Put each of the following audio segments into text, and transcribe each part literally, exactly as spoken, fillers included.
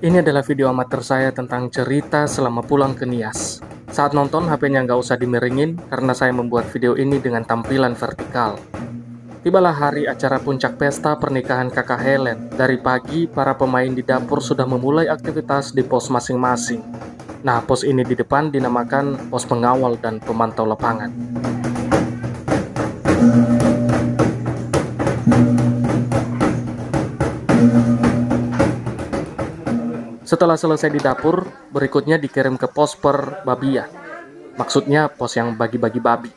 Ini adalah video amatir saya tentang cerita selama pulang ke Nias. Saat nonton, H P-nya nggak usah dimiringin karena saya membuat video ini dengan tampilan vertikal. Tibalah hari acara puncak pesta pernikahan Kakak Helen. Dari pagi, para pemain di dapur sudah memulai aktivitas di pos masing-masing. Nah, pos ini di depan dinamakan pos pengawal dan pemantau lapangan. Setelah selesai di dapur, berikutnya dikirim ke pos per babia. Maksudnya pos yang bagi-bagi babi.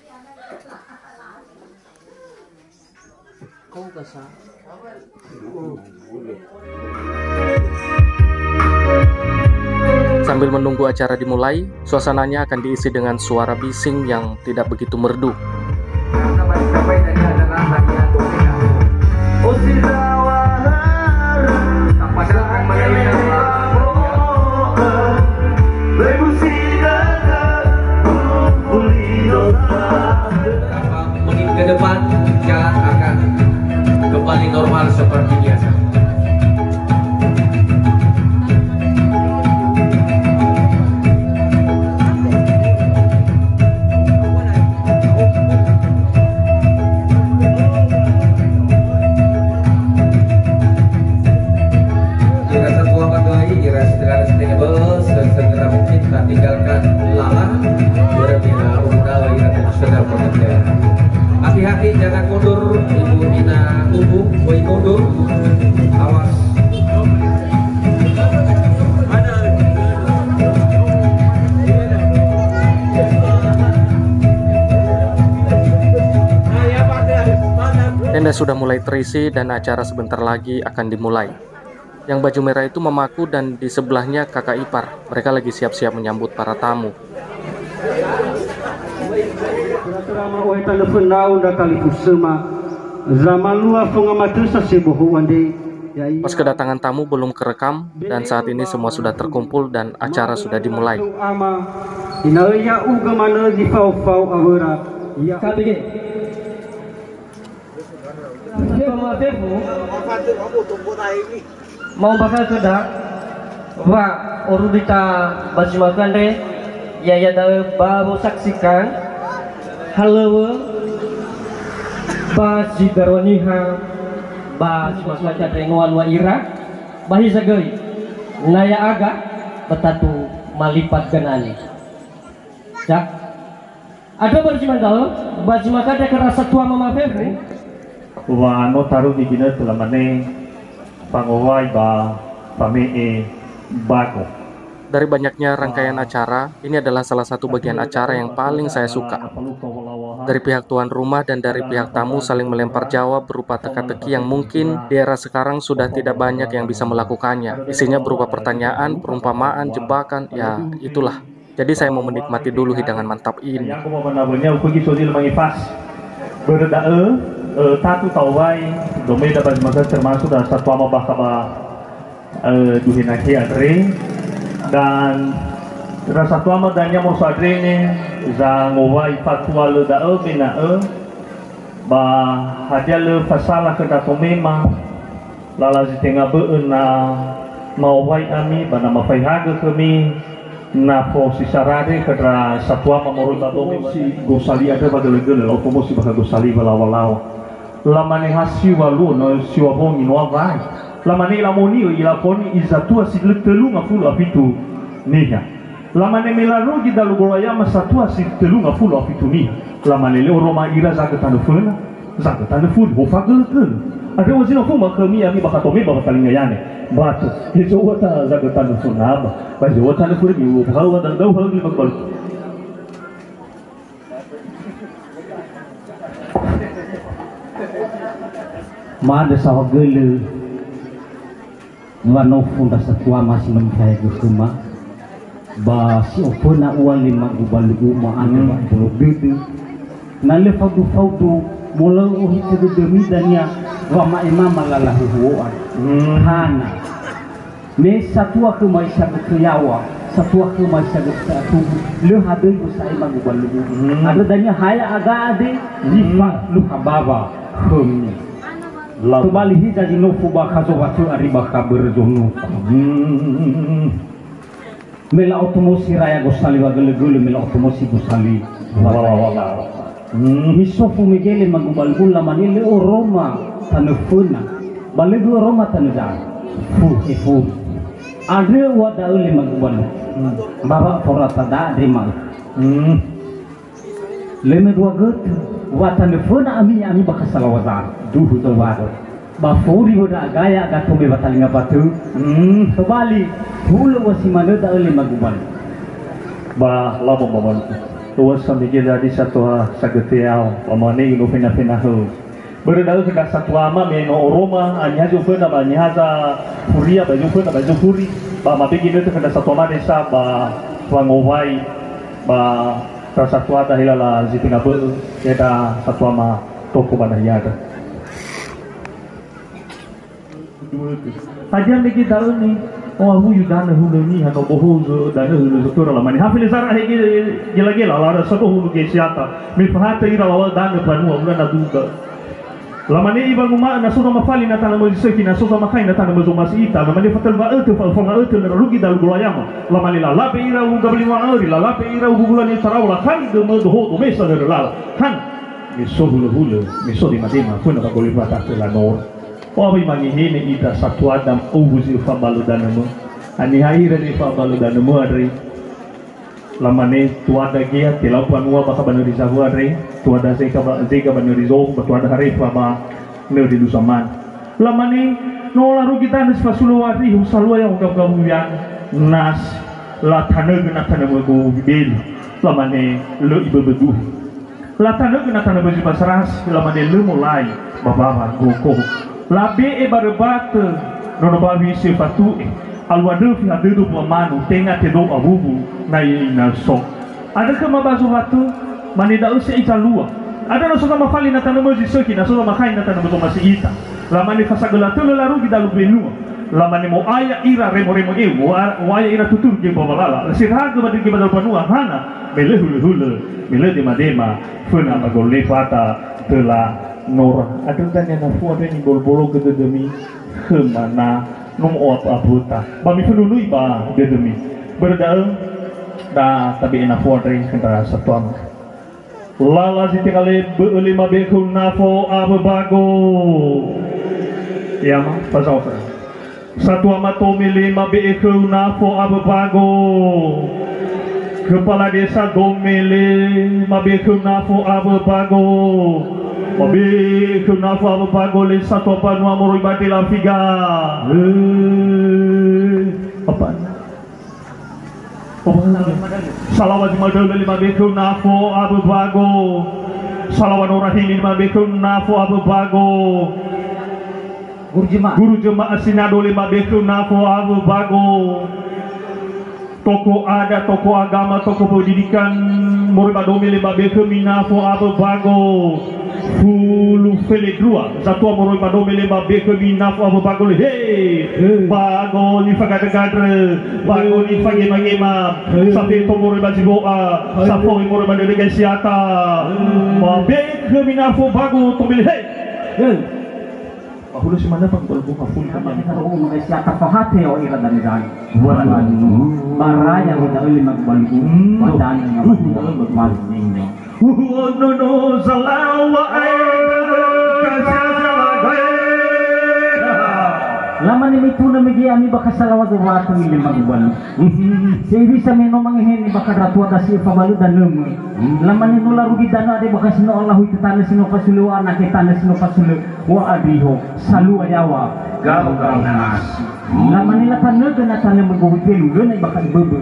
Sambil menunggu acara dimulai, suasananya akan diisi dengan suara bising yang tidak begitu merdu. Ke depan, jalan akan kembali normal seperti biasa. Ira satua ba döi, ira segera, segera mungkin kita tinggalkan lala, bira-bira umur ira sedang bekerja. Hati-hati, jangan mundur, Ibu Ina Ubu, woi mundur, awas. Tenda sudah mulai terisi dan acara sebentar lagi akan dimulai. Yang baju merah itu memaku dan di sebelahnya kakak ipar. Mereka lagi siap-siap menyambut para tamu. Tera-tera ma'ohe tanö fönau ndra talifusöma, zamalua fongamatö sasebohou andre, ya'ia. Pas kedatangan tamu belum kerekam, dan saat ini semua sudah terkumpul dan acara sudah dimulai. Ama, ina'ö ya'ugö manö zi fao-fao awöra. Ya. K P G. Fefu, ma'ombakha khöda, wa orurita ba zi ma'ökhö andre, ya'ia da'ö ba wosaksikan halöŵö ba zi darua niha ba zi ma'ökhö andre noa-noa ira, ba hiza göi, na ya'aga, ba tatu malipat gönane. Ya. Andrö ba zi ma'ökhö, ba zi ma'ökhö andre khöra satua mama fefu. Wa no tarugi ginötö lamane, fangowai ba fame'e bago. Dari banyaknya rangkaian acara, ini adalah salah satu bagian acara yang paling saya suka. Dari pihak tuan rumah dan dari pihak tamu saling melempar jawab berupa teka-teki yang mungkin di era sekarang sudah tidak banyak yang bisa melakukannya. Isinya berupa pertanyaan, perumpamaan, jebakan, ya itulah. Jadi saya mau menikmati dulu hidangan mantap ini. Börö da'ö, eh, tatu ta'owai, domeda ba zi ma'ökhö termasuk da satuama bakha ba, eh, duhe nahia andre. Dan ra satuama dania moroi andre ne zangowai fatua lö da'ö, me na'ö ba hadia lö fasala khö ndra tomema, lala zi tenga bö'ö na ma'owai ami, ba na mafaihagö khömi, na fao si sarare khö ndra satuama moroi ba dome. Si gosali andrö ba gölö-gölö, la'otomosi bakha gosali ba lawa-lawa. Lamane ha siwa luo, na siwa wongi no awai. Lamane ila moni'ö, ila foni, izatua si lö tölu ngafulu a fitu niha. Lamane me larugi dalu Goloayama satua si tölu ngafulu a fitu niha. Lamane lö oroma ira zagö tanö föna, zagö tanö föna, hofa gölö-gölö. Andrö wa zi no foma khömi ami bakha tomeba ba talingayane. Batu, he zo'ua ta zagö tanö föna ba, ba zo'ua tanö föna mi, uwo bahau wa dandau hau lima kali. Ma'andrö saohagölö. Wa nofo ndra satuama si no mifaehagö khöma, ba si oföna ua lima gubalu'uma andrö ba mbolo dödö. Na lö faudu-faudu, molo'ö ohitö dödömi dania wama'ema malala huhuo andrö. Hmm. Hana. Me satua khöma isagö khö yaŵa, satua khöma isagö khö atubu, lö hadöi wösa'ema gubalu'u. Hmm. Andrö dania ha ya'aga andre, hmm, zi fa luha bawa khömi. Tobali hiza zi nofu ba khazo watö ari ba khabörö zonuta. Hmm. Me la'otomosi raya gosali wa gölö-gölö, me la'otomosi gosali wa wa wa wa. Hmm. Misofu megele magu balugu lamane lö oroma tanö föna. Ba lö oroma tanö da'a. Fu, e fu. Andrö ua da'ö le magu balu. Hmm. Bawa forata da'a andre ma'ö. Hmm. Lö me dua götö, wa tanö föna ami, ami bakha salawazan. Duhu tawado. Ba fori wöda agaya aga tome watalinga batö. Hmm, tobali, hulö wa si manö da'ö le magu balu. Ba labo babalu. Ua samigeda di satoha sagöte yao, ba mane ino fena-fena hö. Börö da'ö khö ndra satuama me no oroma, a, niha zoföna ba niha za furia ba zoföna ba zofuri, ba mabege nötö khö ndra satuama desa ba wangowai ba ndra satuada helala zi tenga bö'ö, ya'ia ndra satuama toko ba nahiada. Hadia mege da'ö ni, oahuyu danö hulö niha no bohou zö danö hulö zötöra lamane. Hafele zara hege gela-gela, lara sado hulu ge siata. Me fahatö ira lawa danö banua ula na duga. Lamane iwanguma'ö na so zamafali na tanö mözi sökhi, na so zamakai na tanö mözo masi ita. Lamane fatölu wa'ötö, fa-, fanga'ötö na rarugi dalu golayama. Lamane lalabe ira ugu gabali wa'öri, lalabe ira ugu gulani tarawa, lakhari dömö doho domesa nörö lala. Han, me so hulö-hulö, me so dema-dema, föna ba golifata töla nor. Oawi mangehene ita satuada ma'uwu zi öfa balö danömö. Haniha ira zi öfa balö danömö andre? Lamane tuada gea telau banua bakha ba nöri Zawö andre, tuada zega ba, zega ba nöri Zowu, ba tuada harefa ba nöri Luzaman. Lamane, no larugi danö si fasulö warihu salua ya'o gawu-gawu wianö, nas, latanögö na tanömö gowu belu. Lamane, lö iböbö duhu. Latanögö na tanö bözi ba sarasi, lamane lö molai ba bawa goho. Labe'e ba röbatö nono bawi si öfatu'e, alua döfi ha dödö bua manu, tenga tedou awuwu na ina so. Andrö khöma ba zowatö, mane da'ö se ita lua. Andrö na so zamafali na tanö mözi sökhi, na so zamakai na tanö mözo masi ita. Lamane fasagöla tölö larugi dalu benua. Lamane mo'aya ira remo-remo eu, mo'a-, mo'aya ira tuturu ge mbawa lala. Lasiragö ba dege ba dalu banua hana, me lö hulö-hulö, me lö dema-dema, föna ba golefata töla nora. Andrö dania na fua andre nimbolo-bologö dödömi, khöma na no mo'o'apö-apöta. Ba mifönunui ba dödömi. Börö da'ö, da tabe'e na fua andre khö ndra satuama. Lala zi tenga le bö'ö lima be'e khöu nafo awö bago. Ya, ma, fazao khöra. Satuama Tome lima be'e khöu nafo awö bago. Kepala Desa Dome lima be'e khöu nafo awö bago. Mabe'e khöu nafo awö bago le satua banua moroi ba Delafiga. Eh, apa? Salawa zi madölö lima be'e khöu nafo awö bago. Salawa nora hili lima be'e khöu nafo awö bago. Guru jemaah. Guru jemaah Sinado lima be'e khöu nafo awö bago. Toko ada, toko agama, toko pendidikan, moroi ba Dome lima be'e khömi nafo awö bago. Fulu fele dua, satua moroi ba Dome lima be'e khömi nafo awö bago le. He! He. Bago nifagadrö-gadrö, bago nifagema-gema, he, safeto moroi ba Zibo'a, he, safohi moroi ba dödö gai siata. He. Mabe'e khömi nafo bago Tome le. He! He. Ba hulö si manö fa gol bunga fulu. Siapa tahu mau siapa fahate o ira dan dan. Waduh. Baraya udah lima balu. Hmm. Badan yang apa? Uhuh. Uhuh, no, no, salawa, eh, kasih salawa, eh. Lamane mituna mege ami bakha salawa zowatö lima balu. Sehingga bisa meno mangeheni bakha ndra tuada si fa balu danömö. Lamane no larugi danö ade bakha si no Allahu ita tanö si no fasulö wa anake tanö si no fasulö wa adriho salua yawa. Gau, gau, nas. Lamane latanögö na tanö mögowi telu, lö na ibakha iböbö.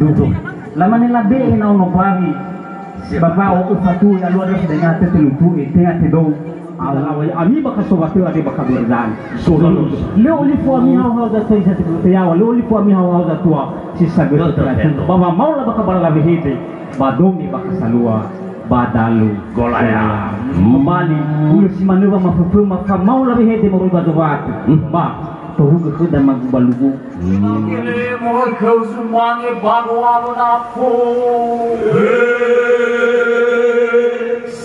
Dudu. Lamane labe'e na ono bawi. Ba bao öfa tu'e alua dösi dengan tetelu tu'e, tenga tedou. Alawa ya ami bakha sowatö ade bakha börö dan. Lö olifu ami hao-hao zatua si sagötö teratur. Ba wamaola bakha bara lawehede. Ba Dome bakha salua. Ba dalu. Golaya. Mali, hulö si manö wa maföfö ma famao lawehede moroi ba zowatö. Hmm. Ba, tohugö khöda magu balugu. Hmm. Gele moroi khöu zumange ba goa nafo.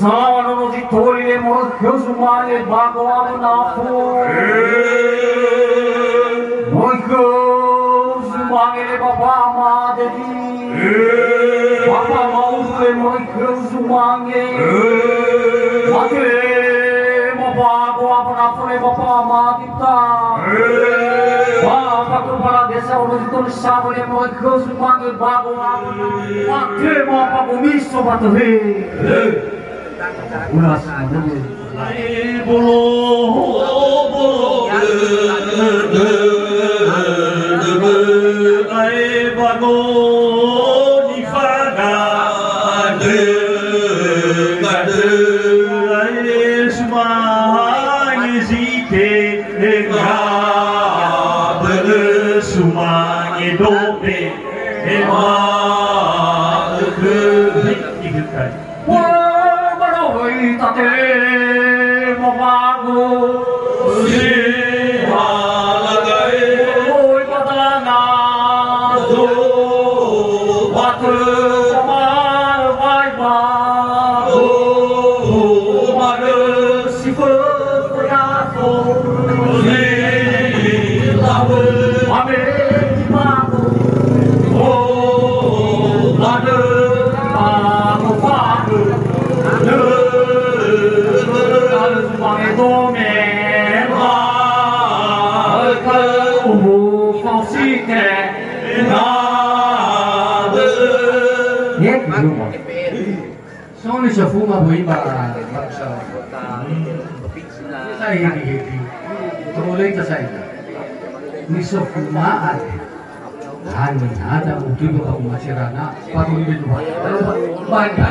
Awa nono zi toli le moroi khöu zumange ba go'abu nafu. Moroi khöu zumange le bapa ama dedi. Bapa ama udu le moroi khöu zumange. Mate le bapa go'abu nafu le bapa ama dita. Bapa kepala desa ono zi toli sabu le moroi khöu zumange ba go'abu nafu. Mate bapa gomiso ba töhe. Ulas madege. Bolo, bolo, dö, dö, dö, dö, ae bago nifaga, dö, dö, ae sumange zi tenga, bölö sumange dope, ema ökö. Wa baroi tate mobagu. Si halagai. Oi katana. Do batu ma bai ba. Do ma de si fe. So ni sofuma bui ba, ba pesawat. Sa hedi-hedi. Teroleh ta sa ita. Ni sofuma ade. Hani hada mungkin ba umat sirana, patuli be dua. Bani.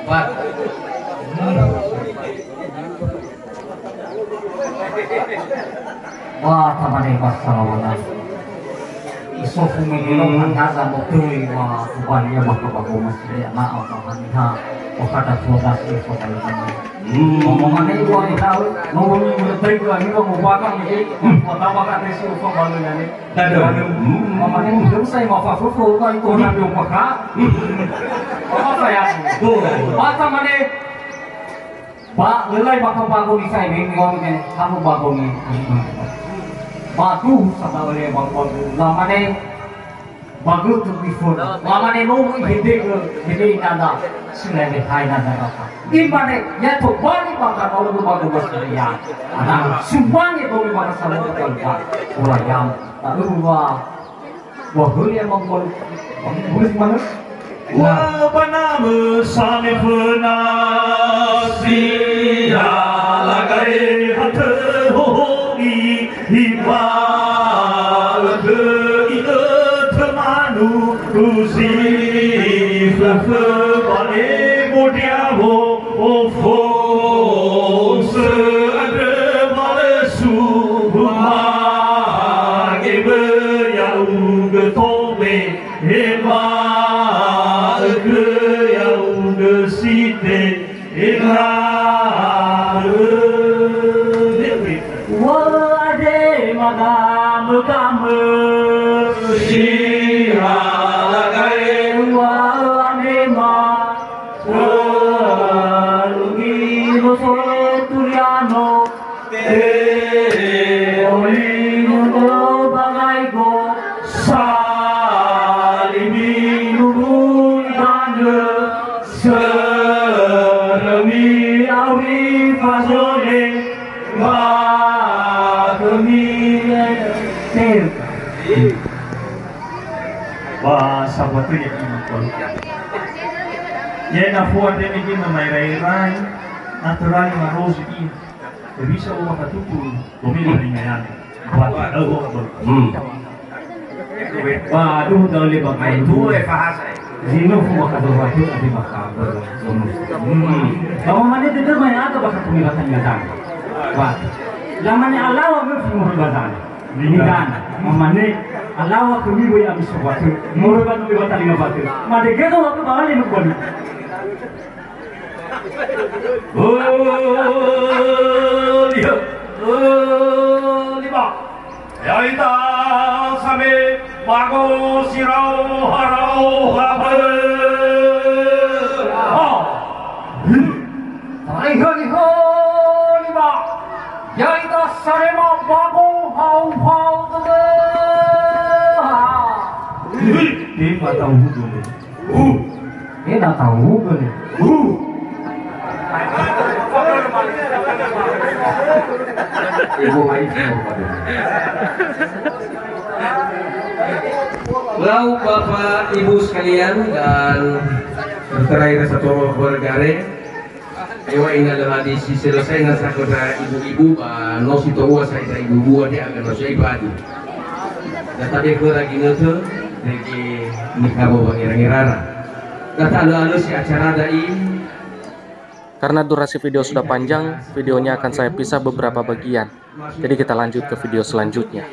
Ba. Wa tamane ba salawana. Isofu mege lo handaza motoi wa kubania ba kabago masile ana apa haniha wa kada tuadasi fa balikana. Hmm. Mamane wa ni tahu, nomor ni mulai tadi wa ni wa mubaka mege, wa tabaka tesi ufa balikana. Dada. Hmm. Mamane udah usai ma fa fofo wa itu na do maka. Hmm. Apa ya? Tuh. Wa tamane. Ba lelai ba kabago ni sai me ngom ne hamu bago ni. Ba tu sadawa le ba bago. Lamane bago tu bifo. Lamane no mu hede ke hede inada. Sila le hai nada raka. Imane ya to bani ba ka kalau bago bas ya. Ana sumange do ba ka sama ka. Ora yam. Tahu wa Wa höli ama gua. Wa höli si manö. Wa banamö sane föna si halagai hatö hohogi hibaögö inötö manu uzi föfö bale modiawo. Ofo sö andrö malesu, mage böi ya'ugö tome, he ma'ökhö ya'ugö si te, he na'ö. Wa ade magamögamö. Si halagai. Wa ame ma. Lugi loso Turiano, te oli nuno bangaigo, salimi nunu danö, sörömi auri fazole, ba khömi terka. Ba sabatö ya'ia makua. Ya'ia na fua ndrege gina ma'erai-rai, na töra lima rozi ia. Bisa uwa katuku, domi ringa yani. Ba, eh, oh, oh. Hmm. Ba, aduh, da'ö le ba kain due fahasa. Zino fu maka doa tu, abi maka ber. Hmm. Ba mamane dede mai ada ba katumi batang ngadang. Ba. Lamane alawa me fu murubatan. Nidana, mamane, alawa khömi wöi ami sobatö, moroi ba numi ba talinga batö. Madege do wakö ba wali nukbali. Oh, lihat. Oh, lima. Ya'ita same bago sirao harao habö. Mata uhudu. Uh. Eh, na tahu ke ni? Uh. Ibu Mai. Lau Bapak Ibu sekalian dan terakhir satu keluarga. Ewa ina lö hadisi selesai na sakö ndra ibu-ibu ba no si to'ua sa ita ibu-ibu ade aga no sai badu. Da tabe khöra ginötö, rege nikabo ba ngera-ngerara. Da ta'alö-alö si acara da'i. Karena durasi video sudah panjang, videonya akan saya pisah beberapa bagian. Jadi kita lanjut ke video selanjutnya.